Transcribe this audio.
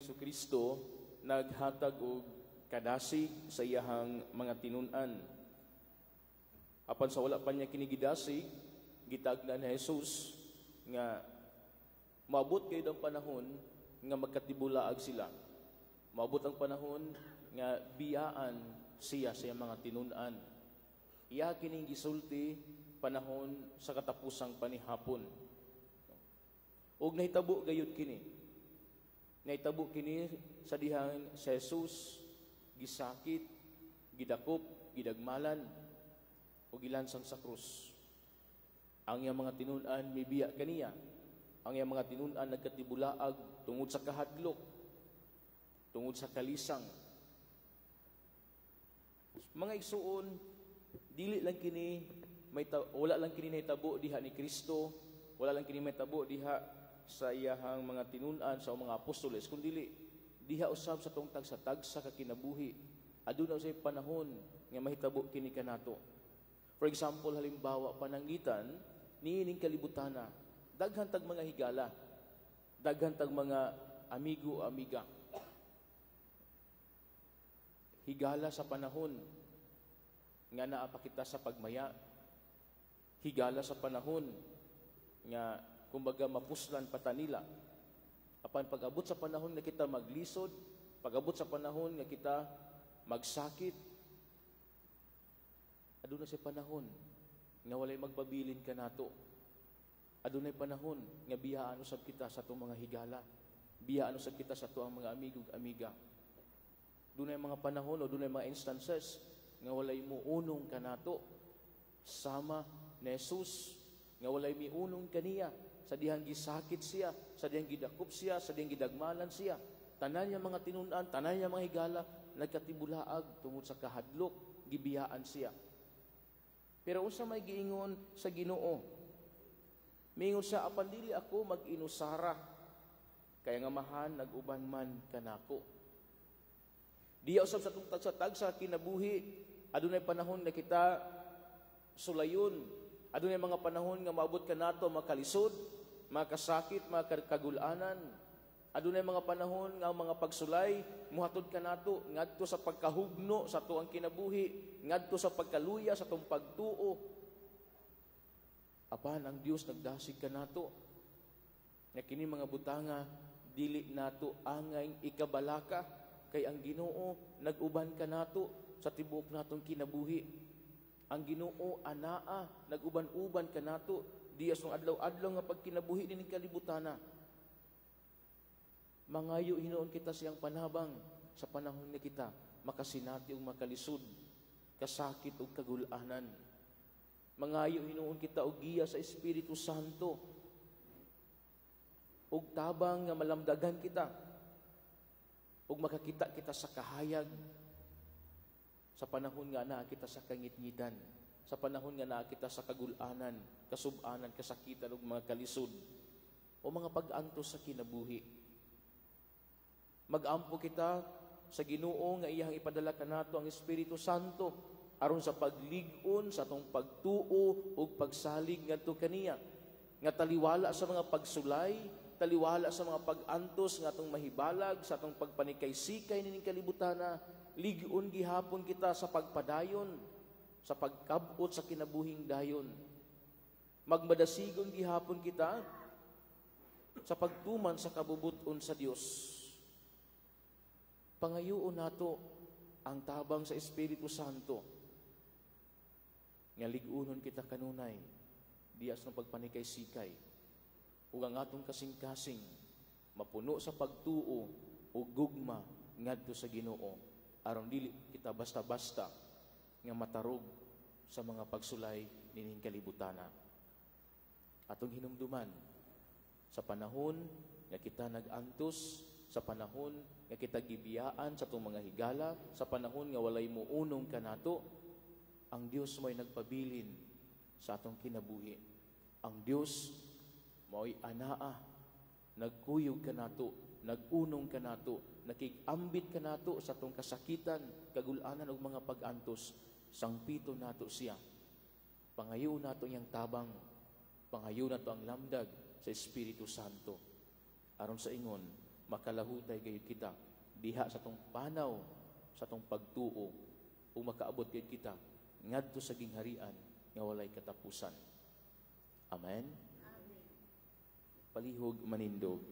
Hesukristo naghatag og kadasig sa iyahang mga tinun-an. Apan sa wala pa niya kini gidasig, gitagna ni Jesus nga maabot kayo ang panahon nga magkatibulaag sila. Maabot ang panahon nga biyaan siya sa iyang mga tinun-an. Iya kining gisulti panahon sa katapusang panihapon. Ug nahitabo gayud kini. Nahitabo kini sa dihang si Jesus gisakit, gidakop, gidagmalan ug gilansang sa krus. Ang iyang mga tinun-an mibiya kaniya. Ang iyang mga tinun-an nagkatibulaag tungod sa kahadlok, tungod sa kalisang. Mga igsuon, dili lang kini may wala lang kini nahitabo diha ni Kristo, wala lang kini mahitabo diha sa iyahang mga tinun-an, sa mga apostoles, kundili diha usab sa atong tagsa-tagsa ka kinabuhi, aduna usay panahon nga mahitabo kini kanato. For example, halimbawa, pananglitan niining kalibutana, daghan tag mga higala, daghan tag mga amigo o amiga. Higala sa panahon nga naa pa kita sa pagmaya, higala sa panahon nga kumbaga mapuslan pa ta nila. Apan pag-abot sa panahon nga kita maglisod, pag-abot sa panahon nga kita magsakit, aduna sa panahon nga walay magpabilin kanato. Adunay panahon nga biyaan usab kita sa atong mga higala. Biyaan usab kita sa atoang mga amigo ug amiga. Dunay mga panahon o dunay mga instances nga walay muunong kanato, sama ni Jesus nga walay miunong kaniya sa dihang gisakit siya, sa dihang gidakop siya, sa dihang gidagmalan siya. Tanan niya mga tinun-an, tanan niya mga higala, nagkatibulaag tungod sa kahadlok, gibiyaan siya. Pero unsa may giingon sa Ginoo? Miingon siya, "Apan dili ako mag-inusara, kay ang Amahan nag-uban man kanako." Diha usab sa atong tagsa-tagsa kinabuhi, adunay panahon nga kita sulayon. Adunay mga panahon nga maabot kanato makalisod, makasakit, mga kagulanan. Adunay mga panahon nga ang mga pagsulay muhatod kanato ngadto sa pagkahugno sa atoang kinabuhi, ngadto sa pagkaluya sa atong pagtuo. Apan ang Dios nagdasig kanato nga kini mga butanga dili nato angay ikabalaka, kay ang Ginoo nag-uban kanato sa tibuok natong kinabuhi. Ang Ginoo anaa, nag-uban-uban kanato diya sa adlaw-adlaw nga pagkinabuhi nining kalibutana. Mangayo hinuon kita siyang panabang sa panahon ni kita makasinati og makalisod, kasakit ug kagulanan. Mangayo hinuon kita og giya sa Espiritu Santo ug tabang nga malamdagan kita ug makakita kita sa kahayag sa panahon nga naa kita sa kangitngitan, sa panahon nga naa kita sa kagulanan, kasubanan, kasakitan ug mga kalisod o mga pag-antos sa kinabuhi. Magampo kita sa Ginoo nga iyang ipadala kanato ang Espiritu Santo aron sa paglig-on sa atong pagtuo ug pagsalig ngadto kaniya, nga taliwala sa mga pagsulay, taliwala sa mga pag-antos nga atong mahibalag sa atong pagpanikay-sikay nining kalibutana, lig-on gihapon kita sa pagpadayon, sa pagkab-ot sa kinabuhing dayon. Magmadasigon gihapon kita sa pagtuman sa kabubut-on sa Dios. Pangayuon nato ang tabang sa Espiritu Santo nga lig-unon kita kanunay diya sa pagpanikay-sikay ug ang atong kasing-kasing mapuno sa pagtuo ug gugma ngadto sa Ginoo, aron dili kita basta-basta nga matarog sa mga pagsulay nining kalibutana. Atong hinumduman, sa panahon nga kita nag-antos, sa panahon nga kita gibiyaan sa atong mga higala, sa panahon nga walay muunong kanato, ang Dios mo'y nagpabilin sa atong kinabuhi. Ang Dios mo'y anaa, nagkuyog kanato, nag-unong kanato, nakig-ambit kanato sa atong kasakitan, kagulanan ug mga pag-antos. Sangpito nato siya. Pangayo nato iyang tabang, pangayo nato ang lamdag sa Espiritu Santo. Aron sa ingon, Makalahutay gayud kita diha sa atong panaw sa atong pagtuo ug makaabot gayud kita ngadto sa gingharian nga walay katapusan. Amen. Palihog manindog.